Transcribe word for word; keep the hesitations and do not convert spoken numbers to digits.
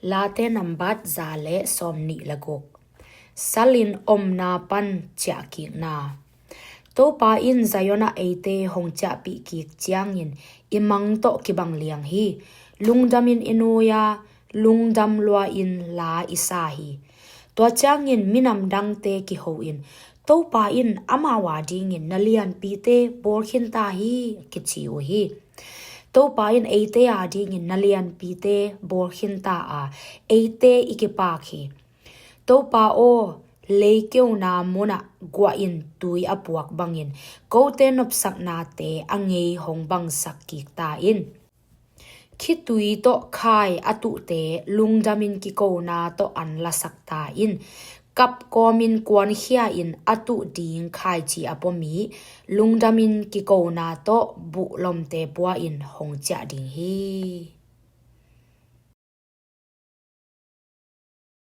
Late nambat za le sawmnih le guk. Salin omna pan ciahkikna. Topa in Zion ah eite hong ciahpih kik ciangin i mang tawh kibang liang hi. Lungdamin i nuai-a, lungdam lua-in la i sa hi. Tua ciangin minam dangte kiho in, Topa in amau adingin na lianpite bawlkhin ta hi, kici uh hi. Topa in eite adingin na lianpite bawlkhin ta a, eite i kipak hi. Topa aw, leikeuna munah guah in tui a puak bangin, kote nopsaknate a ngei hong bangsak kik ta in. Khitui tawh khai a tuhte lungdamin kikona tawh an lasak ta in. Kap kawmin kuankhia in a tuh ding khaici a pua mi lungdamin kikona tawh buhlomte pua in hong ciah ding hi.